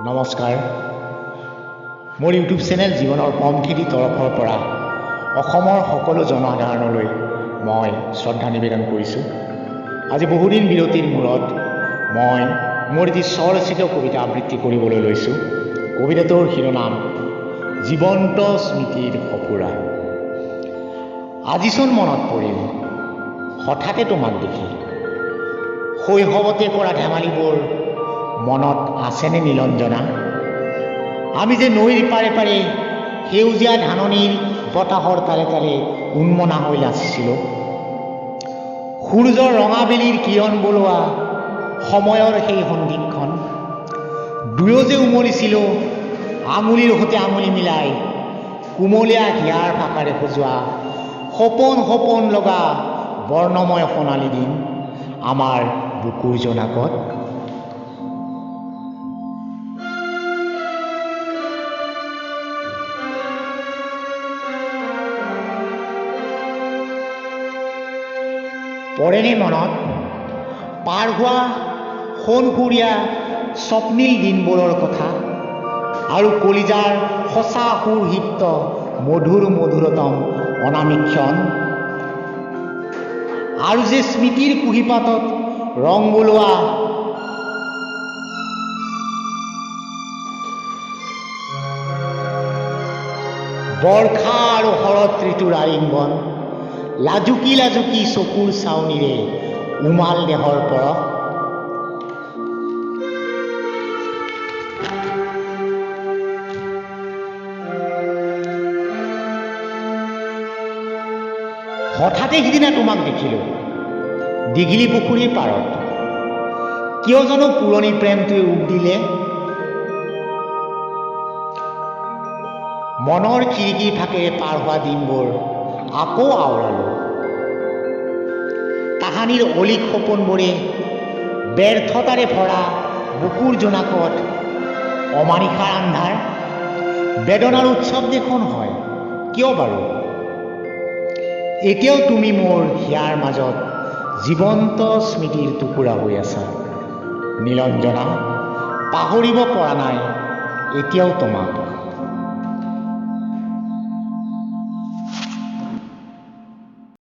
নমস্কাৰ। মোৰ YouTube channel জীৱনৰ পমখেদি তৰফৰ পৰা অসমৰ সকলো জনসাধাৰণলৈ মই শ্ৰদ্ধা নিবেদন কৰিছোঁ। আজি বহুদিন বিৰতিৰ মূৰত মই মোৰ এটি স্বৰচিত কবিতা আবৃত্তি কৰিবলৈ লৈছোঁ। কবিতাটোৰ শিৰোনাম জীৱন্ত স্মৃতিৰ সঁফুৰা। আজিচোন মনত পৰিল হঠাতে তোমাক দেখি। শৈশৱতে কৰা ধেমালিবোৰ মনত আছেনে নীলঞ্জনা? আমি যে নৈৰ পাৰে পাৰে সেউজীয়া ধাননিৰ বতাহৰ তালে তালে উন্মনা হৈ নাচিছিলোঁ। সূৰ্যৰ ৰঙা বেলিৰ কিৰণ বোলোৱা সময়ৰ সেই সন্ধিক্ষণ, দুয়ো যে উমলিছিলোঁ আঙুলিৰ সৈতে আঙুলি মিলাই কুমলীয়া হিয়াৰ ভাষাৰে সজোৱা সপোন সপোন লগা বৰ্ণময় সোণালী দিন আমাৰ বুকুৰ জোনাকত। পৰেনে মনত পাৰ হোৱা সোণসুৰীয়া স্বপ্নীল দিনবোৰৰ কথা আৰু কলিজাৰ সঁচা সুৰসিক্ত মধুৰ মধুৰতম অনামিক ক্ষণ, আৰু যে স্মৃতিৰ কুঁহিপাতত ৰং বোলোৱা বৰ্ষা আৰু শৰৎ ঋতুৰ আলিংগন, লাজুকী লাজুকী চকুৰ চাৱনিৰে উমাল দেহৰ পৰশ। হঠাতে সিদিনা তোমাক দেখিলোঁ দীঘলী পুখুৰীৰ পাৰত। কিয় জানো পুৰণি প্ৰেমটোৱে উক দিলে। মনৰ খিৰিকীৰ ফাঁকেৰে পাৰ হোৱা দিনবোৰ আকৌ আওৰালোঁ। তাহানিৰ অলীক সপোনবোৰে ব্যৰ্থতাৰে ভৰা বুকুৰ জোনাকত অমানিশাৰ আন্ধাৰ বেদনাৰ উৎসৱ দেখোন হয় কিয় বাৰু? এতিয়াও তুমি মোৰ হিয়াৰ মাজত জীৱন্ত স্মৃতিৰ টুকুৰা হৈ আছা নীলঞ্জনা। পাহৰিব পৰা নাই এতিয়াও তোমাক।